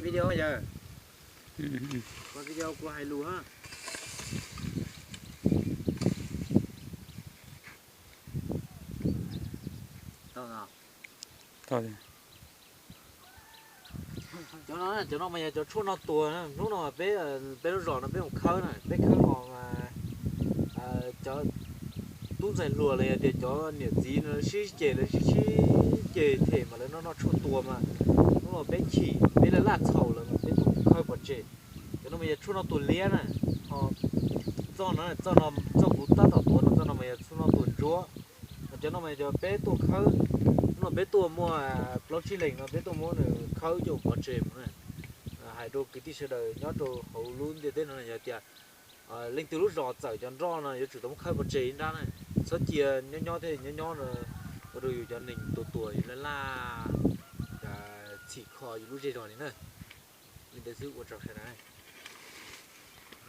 Video yog, video kuv hais lus ha. Cov no, cov no mas yog cov tshuaj noj tua. Hnub no peb, peb lub zos no peb mus khawb na, peb khawb hos mas cov tub ntxhais hluas los yog tias cov niam txiv no sib ceg, lawv sib ceg them mas lawv noj noj tshuaj tua mas hnub no peb chim peb laj laj txhaum lawm mas peb tuaj khawb pov tseg. Cov no mas yog tshuaj noj tua liab na, ho txoj no, txoj kuv tab tom tuav no, txoj no mas yog tshuaj noj tua ntsuab. Cov no mas yog cov peb tuaj khawb, hnub no peb tuaj muaj plaub tsib leeg no peb tuaj muab nws khawb coj pov tseg mus na. Hais rau kwv tij sawv daws nyob rau hauv lub ntiaj teb no yog tias leej twg lub zos txawm cov nroj no yuav tsum tau muab khawb pov tseg ib nrab na. Txhob cia nyob nyob thiaj nyob nyob no ua rau yus cov neeg tua tua yus laj laj txhim kho yus lub zej zog li na. Li ntawd xwb ua tsaug sawv daws.